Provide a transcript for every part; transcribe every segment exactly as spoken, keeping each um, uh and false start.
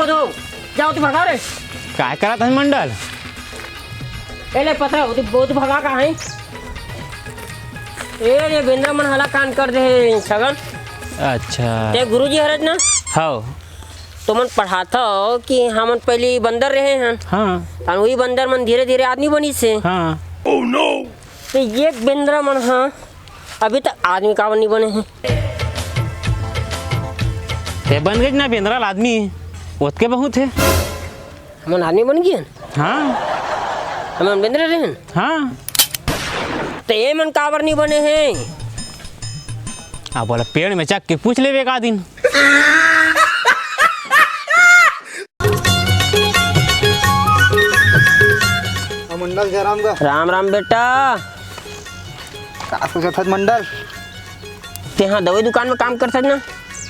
दो, जाओ तू भगा रे। काय करत हन मंडल? ए ले पथरा, वो तो बहुत भगा का है। ए रे बेंदरा मन हला कान कर दे हे छगन। अच्छा। ते गुरुजी हरज ना? हव। तो मन पढ़ाथव कि हमन पहली बंदर रहे हन। हाँ। अन वही बंदर मन धीरे-धीरे आदमी बनिस हे। हाँ। तो ये बेंदरा मन ह अभी तक आदमी काबर नहीं बने हे? ते बन गए ना बेंदरा ल आदमी, ओतके बहुत हे। हमन आदमी बन गए हन? हाँ। हमन बेंदरा रहे हन? हाँ। तो ये मन काबर नहीं बने हे? अब बोला पेड़ में चढ़ के पूछ लेवे एक आदिन। हाँ, मंडल, जय राम गा। राम राम बेटा। का सोचत हस मंडल? तेहा दवाई दुकान में काम करथस ना?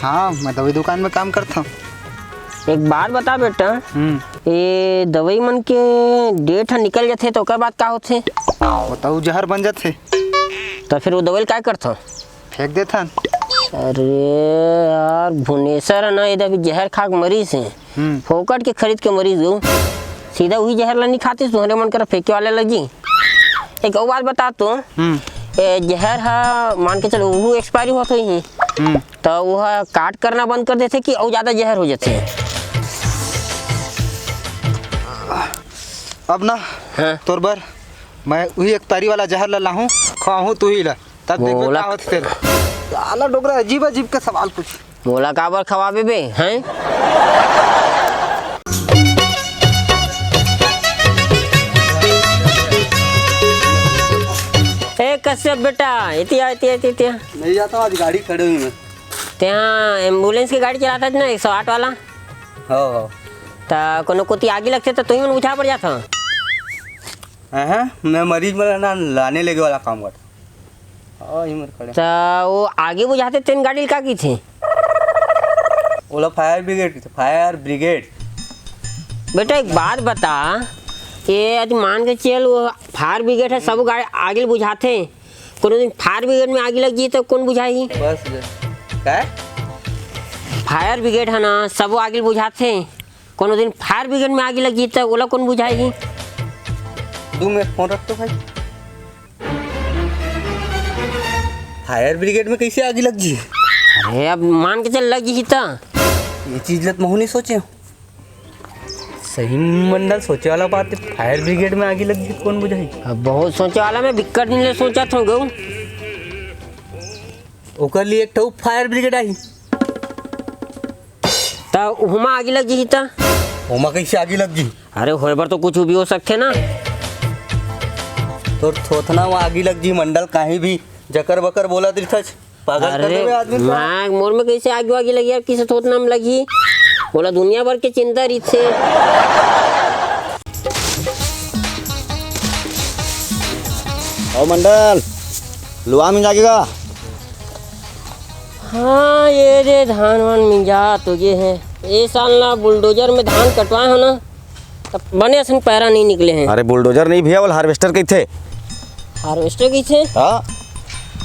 हाँ, मैं दवाई दुकान में काम करथव। एक बात बता बेटा, हम्म। ये दवाई मन के डेट ह निकल जाथे त ओकर बाद का होथे? वो तो जहर बन जाथे। त फिर वो दवाई ल काय करथव? फेंक देथन। अरे यार, भुनेसर ह ना, ये अभी जहर खा के मरीस हे। हम्म। फोकट के खरीद के मरीस गो। सीधा वही जहर ला नहीं खातिस, तुहरे मन करा फेंके वाले लग जी। एक अउ बात बता तो, हम्म। ए, जहर ह मान के चलो, वो एक्सपायरी होत होही, हम्म। त वो ह काट करना बंद कर देथे कि अउ ज्यादा जहर हो जाथे? अब ना, हाँ। तोर बर मैं वही एक्सपायरी वाला जहर ला लाहूं, खाहूं तू ही ला। तब देखबे मोला का होत तेला। साला डोकरा अजीब अजीब के सवाल पूछ। मोला काबर खवाबे बे, हैं? ए कश्यप बेटा, इतिया, इतिया, इतिया, इतिया। नहीं जाता, आज गाड़ी खड़े हुई मैं। तेहा एम्बुलेंस के गाड़ी चलाता ना, एक सौ आठ वाला? हो, हो। त कोनो कोती आगी लगथे त तुही मन बुझा पड़ जात हो। हाँ, हाँ, मैं मरीज मन ला लाने लेगे वाला काम करता। हाँ, ही मर खड़े। त वो आगी बुझाथे तेन गाड़ी ल का किथे? ओला फायर ब्रिगेड किथे, फायर ब्रिगेड। बेटा, एक बात बता, ये आज मान के चल, वो फायर ब्रिगेड हे, सब गाड़ी आगी ल बुझाथे, कोनो दिन फायर ब्रिगेड में आगी लग जी त कौन बुझाही? बस ले। काय? फायर ब्रिगेड हे ना, सब आगी ल बुझाथे, कोनो दिन फायर ब्रिगेड में आगी लग जी त ओला कौन बुझाही? दो मिनट फोन रख तो भाई। फायर ब्रिगेड में कैसे आगी लग जी? अरे, अब मान के चल, लग जी त। ये चीज ल त महू नहीं सोचे। सही मंडल, सोचे वाला बात हे, फायर ब्रिगेड में आगी लग जी त कौन बुझाही? अब बहुत सोचे वाला, मैं बिक्कट दिन ले सोचत हूँ गऊ। ओकर लिए एक ठो फायर ब्रिगेड आही। त उहमा आगी लग जी त? ओमा कैसे आगी लग जी? अरे, होय बर तो कुछ भी हो सकथे ना। तोर थोथना म आगी लग जी मंडल, कहीं भी जकर बकर बोलत रिथस। पागल कर अरे, देबे आदमी ल। मैं, मोर में कैसे आगी वागी लगी यार, किसे थोथना में लगी? बोला दुनिया भर के चिंता रहिथे। ओ मंडल, लुआ मिंजा गे गा? हाँ, ये दे धान वान मिंजा तो गे हे। ए साल ना बुलडोजर में धान कटवाए हो ना, त बने असन पैरा नहीं निकले हे। अरे बुलडोजर नहीं भैया, वो हार्वेस्टर कहिथे। हार्वेस्टर कहिथे? हाँ।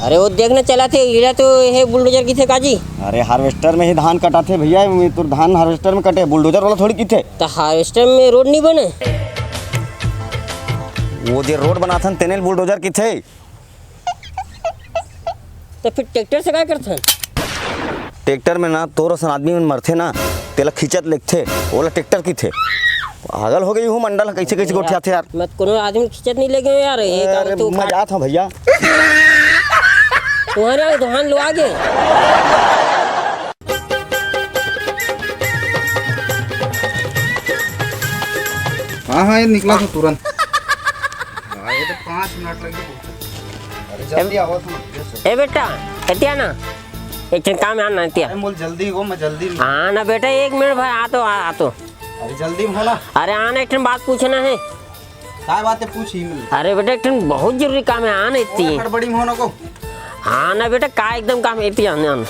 अरे वो देखना चला थे, इला तो हे बुलडोजर कहिथे काजी। अरे हार्वेस्टर में ही धान कटाथे भैया, ये तो धान हार्वेस्टर में कटे, बुलडोजर वाला थोड़ी कहिथे। त हार्वेस्टर में रोड नहीं बने? वो जे रोड बनाथन तेने ल बुलडोजर कहिथे। त फिर ट्रैक्टर से का करथन? ट्रैक्टर में ना तोर असन आदमी मन मरथे ना, तेला खींचत लेगथे, ओला ट्रैक्टर कहिथे। पागल हो गई हूँ मंडल, कैसे कैसे गोठियाथे यार। मैं कोनो आदमी खींचत नहीं लेगे यार, ये काम अरे, तो मैं काट जात हूँ भैया। तुम्हारे यहाँ धान लुआ गे। हाँ, हाँ, ये निकला था तुरंत। हाँ, ये तो पाँच मिनट लगे। अरे, जल्दी आओ तुम। ए बेटा, एतिया ना, एक ठन काम हे, आ ना एतिया। अरे, मोल जल्दी हो, मैं जल्दी में। हाँ ना बेटा, एक मिनट भर आ तो, आ, आ तो। अरे, जल्दी में हो ना। अरे, आ ना, एक ठन बात पूछना हे। काय बात हे, पूछ ही मिल। अरे बेटा, एक ठन बहुत जरूरी काम हे, आ ना एती। अरे, हड़बड़ी में हो ना को। हाँ ना बेटा, का एकदम काम हे, एती आना, आना।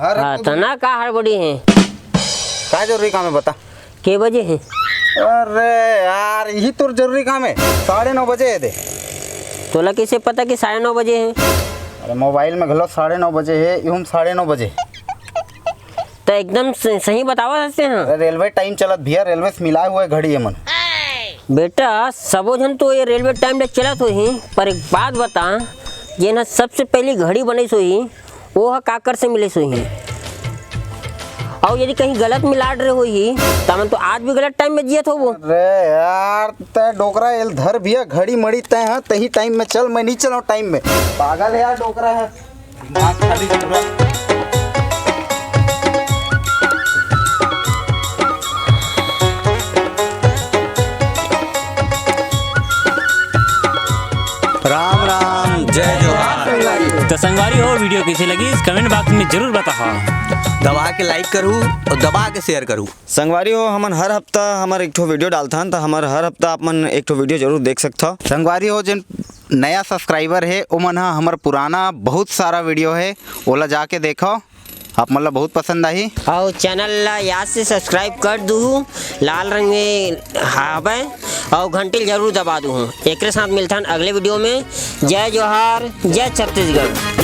हाँ, रख हाँ, तो। तना का हड़बड़ी हे? का जरूरी काम हे, बता। के बजे हे? अरे यार, यही तोर जरूरी काम हे। साढ़े नौ बजे हे दे। तोला कैसे पता कि साढ़े नौ बजे हे? अरे, मोबाइल में घलो साढ़े नौ बजे हे, यूं साढ़े नौ बजे। त एकदम स-, सही बतावत हस तें ह। अरे, रेलवे टाइम चलत भैया, रेलवे से मिलाए हुए घड़ी ये मन। बेटा, सबो झन तो ये रेलवे टाइम ले चलत होही, पर एक बात बता, जेन ह सबसे पहली घड़ी बनइस होही, वो ह काकर से मिलिस होही? अउ यदि कहीं गलत मिला डरे होही, त हमन तो आज भी गलत टाइम में जियत होबो। अरे यार, तैं डोकरा एल धर भैया, घड़ी मड़ी तैं ह, तही टाइम में चल, मैं नहीं चलाऊं टाइम में। पागल है यार डोकरा है। दिमाग खाली कर रहा। राम राम, जय जोहार। तो संगवारी हो, वीडियो कैसे लगी, इस कमेंट बॉक्स में जरूर बताओ। दबा के लाइक करू और दबा के शेयर करू। संगवारी हो, हमन हर हफ्ता हमर एक ठो वीडियो डालथन, त हमर हर हफ्ता आप मन एक ठो वीडियो जरूर देख सकथव। संगवारी हो, जेन नया सब्सक्राइबर हे, ओमन ह हमर पुराना बहुत सारा वीडियो हे, ओला जाके देखव, आप मन ला बहुत पसंद आही। अउ चैनल ला याद से सब्सक्राइब कर दूहू, लाल रंग में हावय, अउ घंटी ला जरूर दबा दूहू। एकरे साथ मिलथन अगले वीडियो में। जय जोहार, जय छत्तीसगढ़।